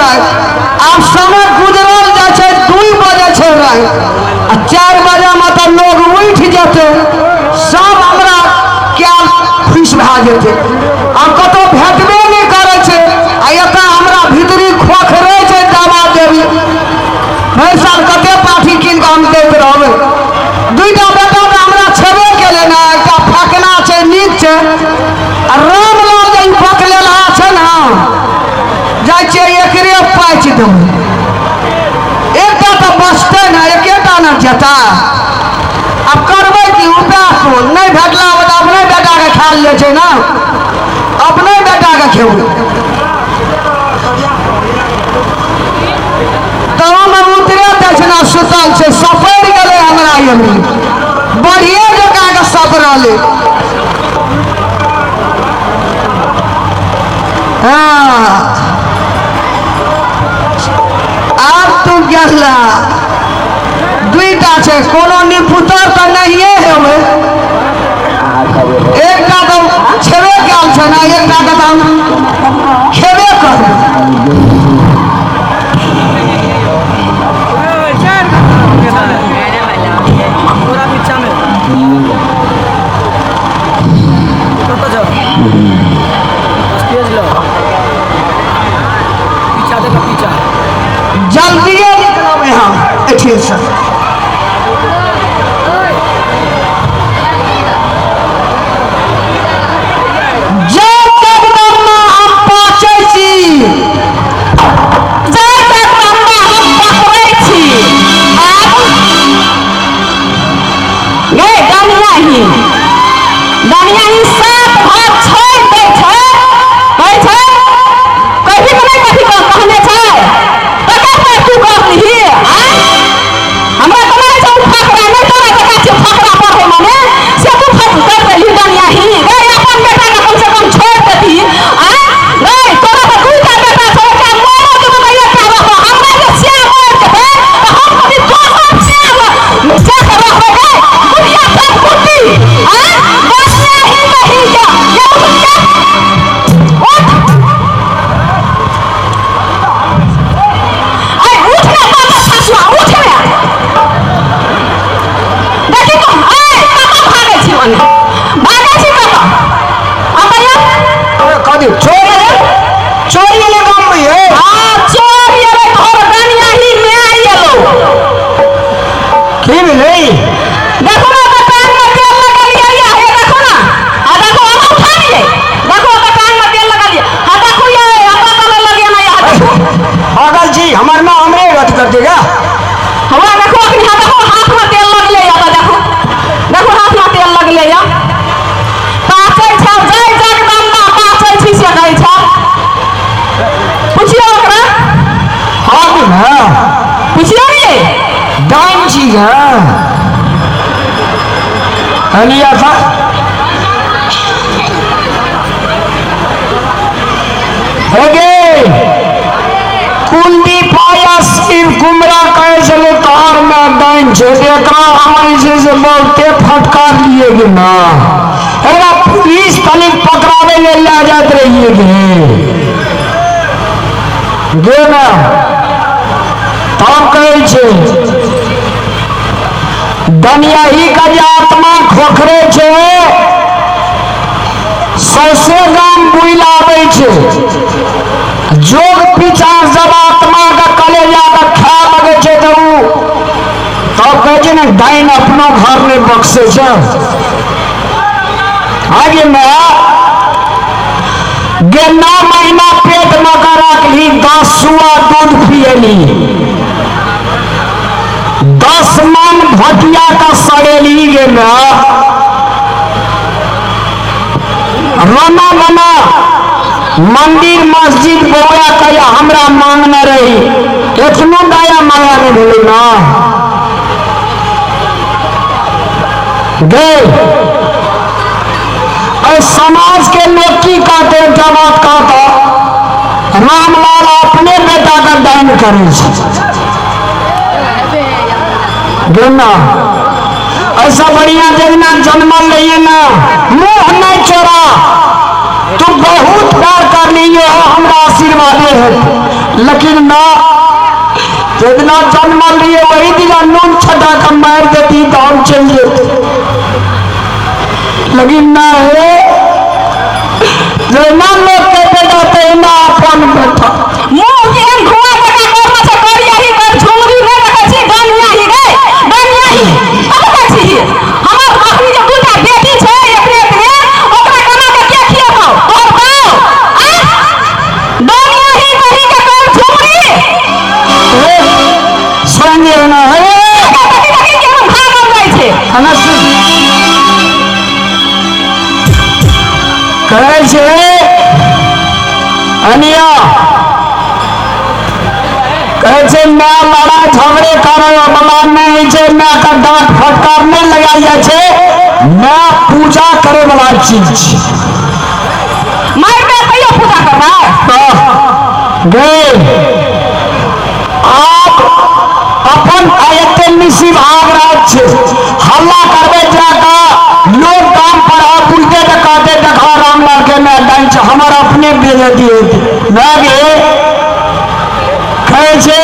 राति। आब समय गुजरल जाइ छै, 2 बजे छै राति आ 4 बजेमे तऽ लोग उठि जेतै, सब हमरा क्या खुश भए जेतै। आब कतहु भेटबे नहि करै छै आ एतऽ हमरा भीतरी खोखरै छै दवा देवी। भरि साल कते पाठी कीन कऽ हम दैत रहबै। 2टा बेटा तऽ हमरा छेबे केलै ने, एकटा फकना छै नीक छै आ रामलाल जे ई बकलेलहा छै ने, जाइ छियै एकरे पाचि देबै। एकटा तऽ बचतै ने, एकेटा ने जेता। आब करबै की उपाय कोन? नहि भेटला बाद अपने बेटाके खायल जाइ छै ने, अपने बेटाके खेबै। तहूमे उतरे दै छै ने, सुतल छै, सपरि गेलै हमरा एमरी बढ़िए जकाँ के सपरलै। हँ आब तू गेला 2टा छै, कोनो निपुतर तऽ नहिए हेबै, एकटा तऽ छेबे कयल छै ने, एकटा के तऽ हम खेबे करबै। पूरा पीछा में कतऽ जाओ? स्टेज लो, पीछा देखो, पीछा। जल्दिए निकलब यहाँ एहिठामसँ। जय जगदम्बा हम पाचै छी, जय जगदम्बा हम पकड़ै छी। आब गे डनियाही, डनियाही 7 भाग छोड़ि दै छै, कहै छै कही तऽ नहि कथी कहने छै, तकर बाद तू करलिही। आँय हमरा तऽ नहि छौ फकरा, नहि तोरा जकाँ छियौ फकरा पढ़ै मने से तू कर देलही डनियाही। गे अपन बेटाके कम से कम छोड़ि देतही। आँय गे तोरा तऽ 2टा बेटा छौ, एकटा मरो जेतौ तऽ एकटा रहतौ। हमरा जे श्याम मरि जेतै तऽ हम कथी दोसर श्याम जाके रहबै? गे बुढ़िया सब कुट्टी। आँय डनियाही कही के ये उठ के उठ, ऐ उठ ने बाबा सासुआ, उठ ने। देखी तो ऐ कतऽ भागै छी, मने भागै छी कतऽ? आ भैया कथी चोरी चोरी एलै गाममे? ये हाँ चोरी एलै, तोहर डनियाही my एलौ। की भेलै? देखो ना ओकर टांग में तेल लगलियै या, हे देखो ना, आ देखो हम उठा लियै, देखो ओकर टांग में तेल लगलियै। हाँ देखो ये अपना तले लगे ना, यहाँ देखो। पागल छी, हमर माँ हमरे गत कर देगा। हमरा देखो अखनी, हाँ देखो हाथ में तेल लगलै या, देखो देखो हाथ में तेल लगलै या। पाचै छौ जय जगदम्बा पाचै छी से कहै छौ। पुछियौ ओकरा। हाँ कि ना पुछियौ रे। डाइन छी गे अनिया था। हे गे कुलदीप आया शिव कुमरा कहै छलै तोहर में डाइन छै, एकरा हम जे छै से बहुते फटकार लिए गे ना, एकरा पुलिस तनिक पकड़ाबै लेल लए जाइत रहिए गे। गे ना तब कहै छै दनियाही का जे आत्मा खोखरे छै सौसे गाम बुलि आबै छै। जोग पीछा जब आत्मा के कलेजा के खाए लगै छै तऽ उ तब कहै छै ने डाइन अपनो घर नहि बक्सै छै। आगे में गे 9 महीना पेट में के राखली, 10 सुआ दूध पियली, 10 मन भटिया का सड़ेली गे ना, रोना बना मंदिर मस्जिद बौआ कहिया हमरा मांगने रही, एखनो दया माया नहि भेलै ना। गे एहि समाज के लोग की कहते? एकटा बात कहता, रामलाल अपने बेटा के डाइन करै छै। गे ना ऐसा बढ़िया जगना जन्मल रहिए ना, मुंह नहीं चोरा, तू बहुत प्यार कर लियो, हमरा आशीर्वादे है। लेकिन ना जितना जन्मल रहिए वही दिना नून छटा के मार देती तो हम चल जेती, लेकिन ना है जेना लोग के बेटा तहिना अपन बेटा। मुँह केहन धुआं जकाँ करने छै, करिया ही कर झुमरी नहि देखै छी, डनिया ही गै, डनिया ही। कतऽ जाइ छी? हमर अखनी जे दूटा बेटी छै एतने एतने, ओकरा कमा के के खिएतौ? तोहर बाप? आँय? डनिया ही कही के कर झुमरी। सुन ना है देखी देखी केहन भागल जाइ छै। हना सुन कहै छै अनिया, कहै छै माय लड़ाइ झगड़े करै वाला नहि छै, माय के डांट फटकार नहि लगायल जाइ छै, माय पूजा करे वाला चीज छै। मारि के तैयो पूजा करबै? गे आप अपन एते निशी भाग रहल छै, हल्ला करबै जाकऽ लोग काम पर आ बुझते तऽ कहते देखा रामलाल के माय डाइन छै, हमर अपने बेइज्जती हेतै। माय गे कहै छै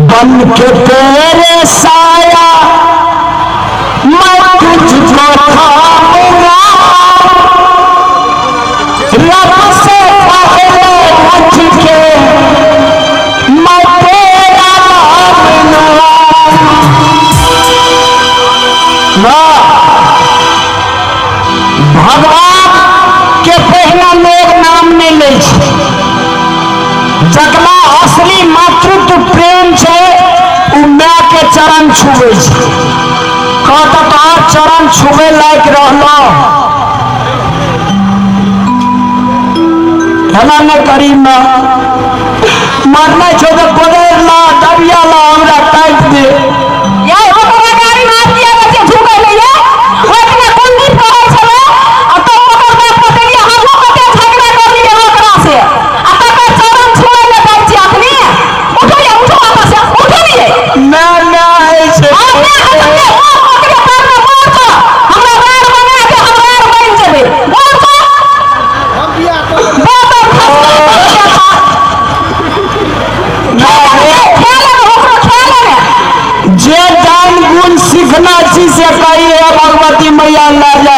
बन के तेरे साया मैं तुझको थामूंगा, रब से पहले उठ के मैं तेरा नाम लूंगा। भगवान के पहिना लोग नाम नहीं लै छै, जकरा असली मातृत्व प्रेम छै उ माय के चरण छुबै छै। कहत तोहर चरण छुबै लायक रहलो, एना नहि करी माँ, मरने छौ तऽ कोदारि ला, डबिया ला, हमरा काटि दे। यै ओकरा गाड़ी में आब किया बच्चे झुकै ले यै? ओहि दिना कुलदीप कहै छलै, आ तो ओकर बाप बतेलियै, हमहूँ कते झगड़ा करलियै ओकरा से, आ तकर चरण छुए ले जाइ छी अखनी। उठू यै, उठू एतऽ से, उठू ने यै। माय माय होइ छै। हँ, माय होइ छै, माय, ओ ओकरे पैरमे मर जो, हमरा राड़ बना दे, हम राड़ बनि जेबै। मर जो। बाप जे ज्ञान गुण सीखना छी से कही हे भगवती मैया ला जा,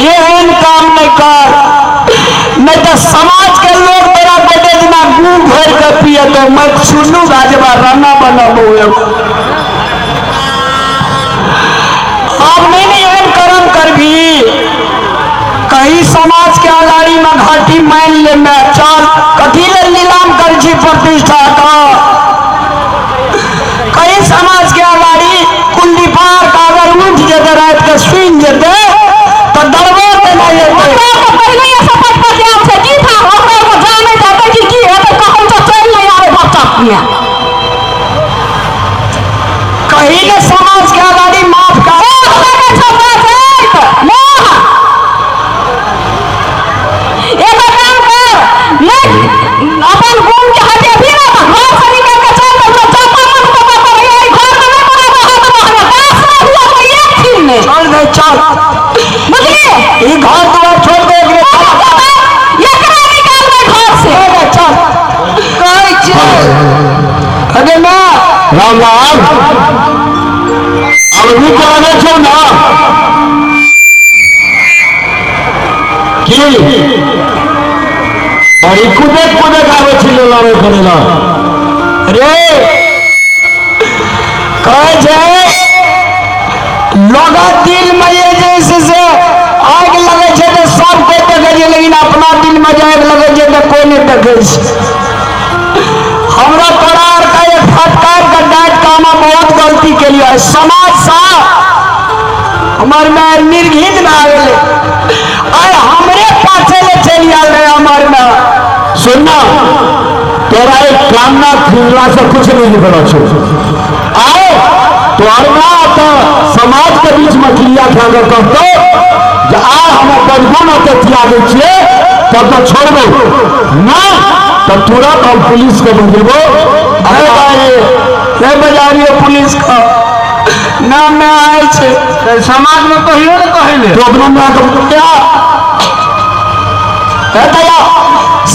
एहन काम नहीं कर, नहीं तो समाज के लोग मेरा बेटे दिना गू भर के पिए तो मैं सुनू राजवा राना बनाबो। अब नहीं नहीं एहन कर्म कर भी कहीं समाज के अगाड़ी में घाटी मान ले, मैं चल कथी ले नीलाम कर छी प्रतिष्ठा का। कहीं समाज के अगाड़ी कुंडीपार का अगर उठ जेते रात के सुन जेते तो डरबो के नहीं जेते। ओकरा तऽ पहिलैये सँ पटपटियाल छै, की था ओकरा तऽ जानै जातै कि की हेतै, कहूँ तऽ चलि नहि आबै बच्चा। कहीं ने समाज के अगाड़ी माफ कर। मोह लगै छौ बाजैत, मोह। एगो काम कर, नहि अपन गुण के हटेबही ने तऽ घर से निकल के चल जेतौ, चप्पल मन पता पड़ै, एहि घर में नहि बनाबऽ हाथ रहबै, दास नहि हुअ तऽ एक छीन नहि। चल दे चल, बुझलियै? ई घर दुआर छोड़ दे एकरे, चल। एकरा निकालबै घर से। दे चल। कहै छै अरे ना राम राम, अब नीक लगै छौ ना की बड़ी कूदे कूदे आबै छी लड़े करे ला। रे कहै छै लोगक दिल में ये जे छै से आगि लगै छै तऽ सब कोइ देखै छै, लेकिन अपना दिल में जे आगि लगै छै तऽ कोइ नहि देखै छै। हमरा तोरा आर के एक फटकार के डांट के हम बहुत गलती केलियै, समाज सँ हमर माय निर्घित भए गेलै, आइ हमरे पाछे ले चलि आयल रहे हमर माय। सुनना तोरा एक कामना खिलला से कुछ नहीं निकल छौ, आए तोहर माँ तऽ समाज के बीच में क्रिया खा के कहतौ जे आ हम अपन गुण ओतऽ त्यागै छियै तब तऽ छोड़बै ना, तब तुरंत हम पुलिस के बजेबो। अरे भाई नहीं बजारियो पुलिस का ना, मैं आए छे समाज में कहियो ने कहले तो अपना माँ के क्या हे दया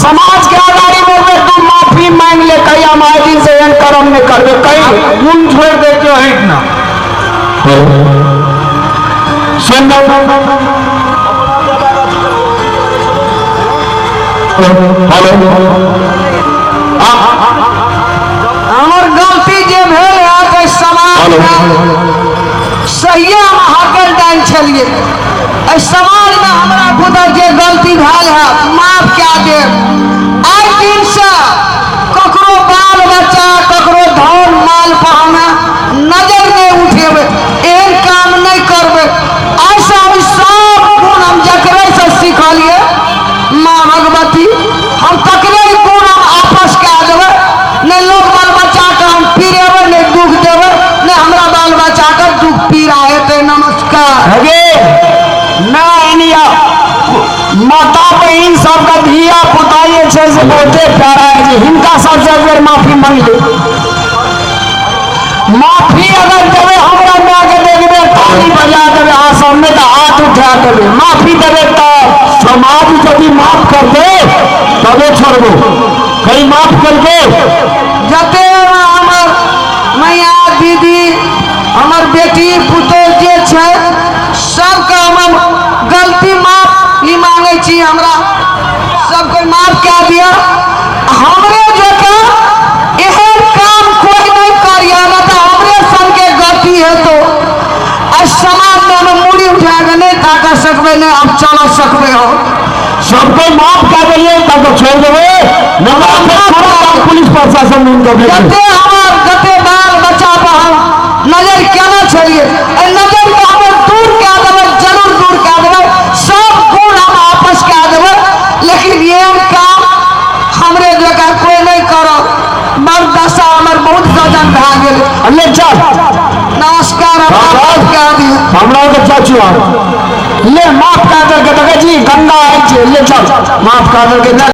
समाज के अगाड़ी में तू माफी मांग ले, कही हम आए दिन से एहन कर्म नहीं करबे, कही गुण छोड़ दे के हट ना। सुन हेलो हमर गलती जे भेल है तऽ समाज में सहिए हम हकल डाइन छलिए। एहि समाज में हमरा बुझल जे गलती भेल है माफ कए देब। आइ दिन से ककरो बाल बच्चा ककरो धन माल पर हमे नजर नहीं उठेबै, एहन काम नहीं करबै। आइ से हम सब गुण हम जकरे से सिखलिए माँ भगवती, हम तकरे गुण हम आपस कए देबै। नहीं लोग बाल बच्चा के हम पीरेबै, नहीं दुख देबै, नहीं हमरा बाल बच्चा के दुख पीड़ा हेतै। नमस्कार। अगे नहीं माता बहिन सबके धिया पुता जे छै से बहुते प्यारा है जी, हिनका सबसे एक बेर माफी मांग ले। माफी अगर देबै हमरा माय के देखबै ताली बजा देबै, अहाँ सामने तऽ हाथ उठा देबै, माफी देबै तऽ समाज यदि माफ कर दे तबे छोड़बो, कहीं माफ करके जते हमर मैया दीदी हमर बेटी पुतोह जे छै सबके हम गलती माफ ही मांगे छी, हमरा सबके माफ कए दिअ। हमरे जकाँ एहन काम कोई नहीं करिए, ना तऽ हमरे संगे गलती हेतौ। आ समाज में हम मूड़ी उठा के नहीं ताका सकबै, नहीं अब चल सकबै। हो सबको माफ कर दिए तब तो छोड़ देवे, पुलिस प्रशासन जते हमर जते बाल बच्चा पर हम नजर केना छलिए, एहि नजर के हम दूर कए देबै, जरूर दूर कए देबै, सब गुण हम आपस कए देबै। लेकिन एहन काम हमरे जकाँ कोई नहीं करब। बड़ दशा हमर बहुत गजन भए गेल। ले चल। नमस्कार। माफ कए दिअ हमरा के चाचू ले माफ कर देलकै, देखै छी गंगा आइ छै, ले चल माफ कर देलकै।